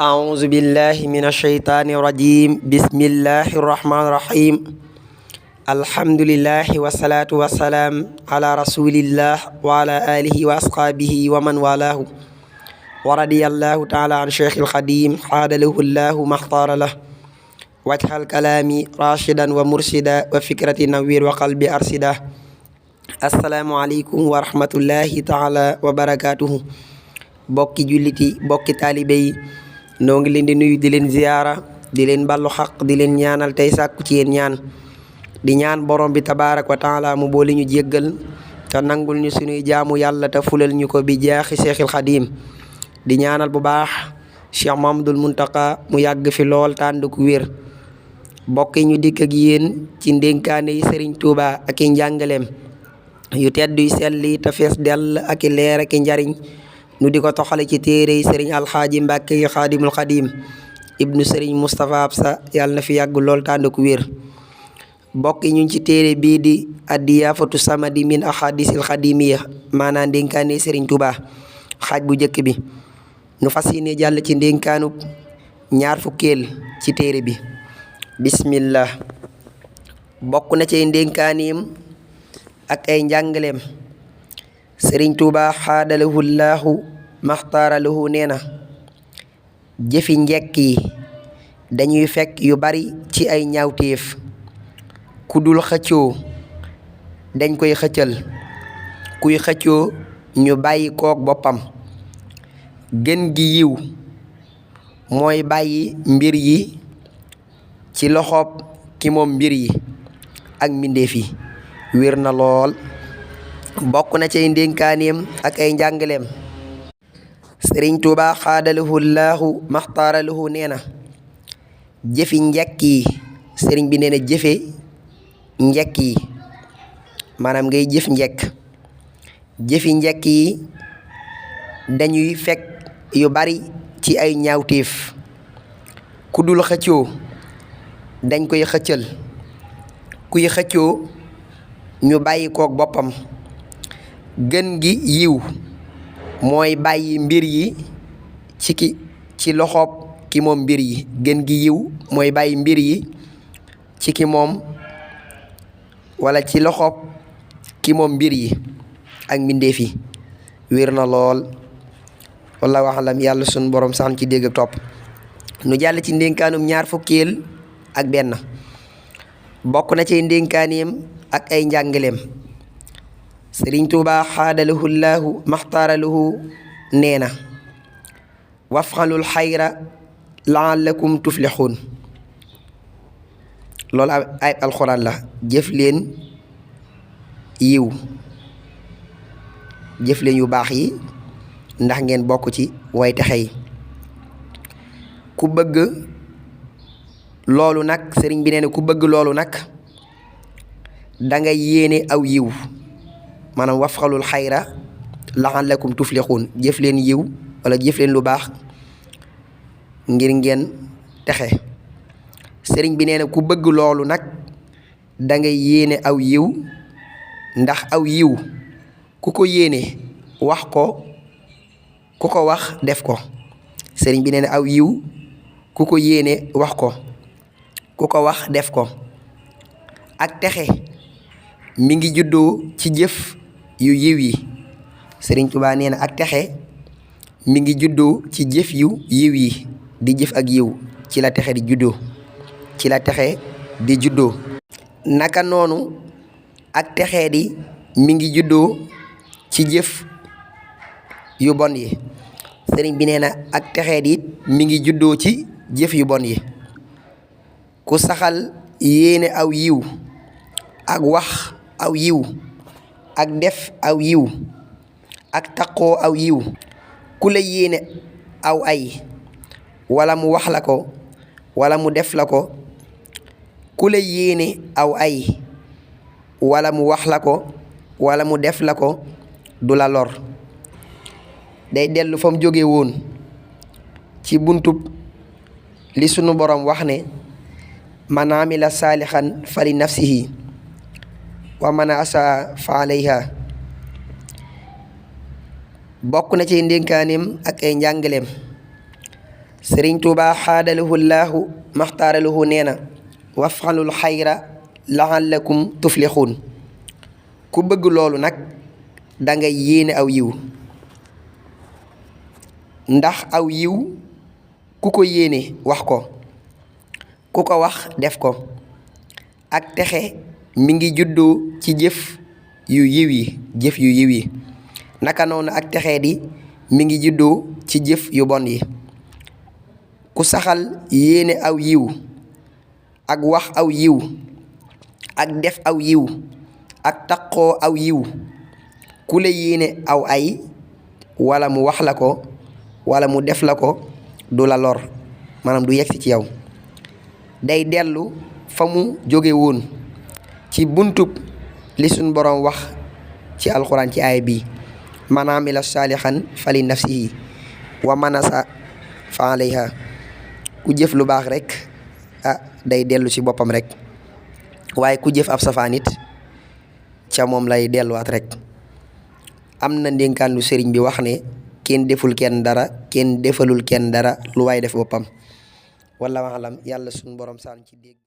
أعوذ بالله من الشيطان الرجيم بسم الله الرحمن الرحيم الحمد لله والصلاة والسلام على رسول الله وعلى آله وأصحابه ومن والاه ورضي الله تعالى عن شيخ الخديم حاد له الله ما اختار له واجعل كلامي راشدا ومرشدا وفكرتي نوير وقلبي أرشدا السلام عليكم ورحمة الله تعالى وبركاته bokki julliti bokki taalibe yi noo ngi leen di nuyu di leen ziyaara di leen ballu xaq di leen ñaanal tey sàkku ci yéen ñaan di ñaan borom bi tabaaraka wa taala mu boole ñu jéggal te nangul ñu sunuy jaamu yàlla te fulal ñu ko bi jaaxi Seexil Xadiim di ñaanal bu baax Cheikh Mamadul Muntaqa mu yàgg fi lool tànd ku wér bokki ñu dikk ak yéen ci ndénkaane yi Sëriñ Tuuba ak i njàngaleem yu tedd yu selli te fees dell ak i leer ak i njariñ nu di ko toxale ci téere yi sëriñ alxaaji Mbàkke yi xaadimul xadim ibnu sëriñ Moustapha Absa yàlla na fi yàgg lool tànd ku wér bokk ñu ci téere bii di addiyaafatu samadi min ahadisil xadimiya maanaam ndénkaane sëriñ Tuuba xaaj bu njëkk bi nu fas yéene jàll ci ndénkaanub ñaar fukkeel ci téere bi bismillah bokk na ci ndénkaaneem ak ay njàngaleem sëriñ Tuuba xaadalahu llaahu maxtaaralahu nee na jëfi njekk yi dañuy fekk yu bari ci ay ñaawteef ku dul xëccoo dañ koy xëccal kuy xëccoo ñu bàyyi kook boppam gën gi yiw mooy bàyyi mbir yi ci loxoob ki moom mbir yi ak mbindeef yi wér na lool bokk na ci ndénkaaneem ak ay njàngaleem sëriñ Tuuba xaadalahu llaahu maxtaaralahu nee na jëfi njekk yi sëriñ bi nee na jëfe njekk yi maanaam ngay jëf njekk jëfi njekk yi dañuy fekk yu bari ci ay ñaawteef ku dul xëccoo dañ koy xëccal kuy xëccoo ñu bàyyi kook boppam gën gi yiw mooy bàyyi mbir yi ci loxoob ki moom mbir yi gën gi yiw mooy bàyyi mbir yi ci ki moom wala ci loxoob ki moom mbir yi ak mbindeef yi wér na lool wallaahu a'lam yàlla sunu borom sax ci dégg topp nu jàll ci ndénkaanum ñaar fukkeel ak benn bokk na ci ndénkaaneem ak ay njàngaleem sëriñ Tuuba xaadalahu llaahu maxtaaralahu nee na wafxalul xayra laallakum tuflixuun loolu ay alxuraan la jëf leen yiw jëf leen yu baax yi ndax ngeen bokk ci way texe yi ku bëgg loolu nag sëriñ bi nee na ku bëgg loolu nag danga yéene aw yiw maanaam wafxalul xayra la'allakum tuflixuun jëf leen yiw wala jëf leen lu baax ngir ngeen texe sëriñ bi nee na ku bëgg loolu nag dangay yéene aw yiw ndax aw yiw ku ko yéene wax ko ku ko wax def ko sëriñ bi nee na aw yiw ku ko yéene wax ko ku ko wax def ko ak texe mi ngi juddoo ci jëf yu yiw yi sëriñ Tuubaa nee na ak texe mi ngi juddoo ci jëf yu yiw yi di jëf ak yiw ci la texe di juddoo ci la texe di juddoo naka noonu ak texe di mi ngi juddoo ci jëf yu bon yi sëriñ bi nee na ak texe di mi ngi juddoo ci jëf yu bon yi ku saxal yéene aw yiw ak wax aw yiw ak def aw yiw ak taqoo aw yiw ku la yéene aw ay wala mu wax la ko wala mu def la ko ku la yéene aw ay wala mu wax la ko wala mu def la ko du la lor day dellu fa mu jóge woon ci buntub li sunu borom wax ne man amila saalixan fa li nafsihi wa man asaa fa alayha bokk na ci ndénkaaneem ak ay njàngaleem sëriñ Tuubaa xaadalahu llaahu maxtaaralahu nee na wafalul xayra laxallakum tuflixuun ku bëgg loolu nag dangay yéene aw yiw ndax aw yiw ku ko yéene wax ko ku ko wax def ko ak texe mi ngi juddoo ci jëf yu yiw yi naka noonu ak texee di mi ngi juddoo ci jëf yu bon yi ku saxal yéene aw yiw ak wax aw yiw ak def aw yiw ak taqoo aw yiw ku la yéene aw ay wala mu wax la ko wala mu def la ko du la lor maanaam du yegsi ci yow day dellu fa mu jóge woon ci buntub li suñ boroom wax ci alxuraan ci aaya bi man amila saalihan fali nafsihi wa man asa fa alayha ku jëf lu baax rek day dellu ci boppam rek waaye ku jëf ab safaan it ca moom lay delluwaat rek am na ndénkaan lu sëriñ bi wax ne kenn deful kenn dara kenn defalul kenn dara lu waay def boppam walla alam yàlla suñu borom saan ci dégg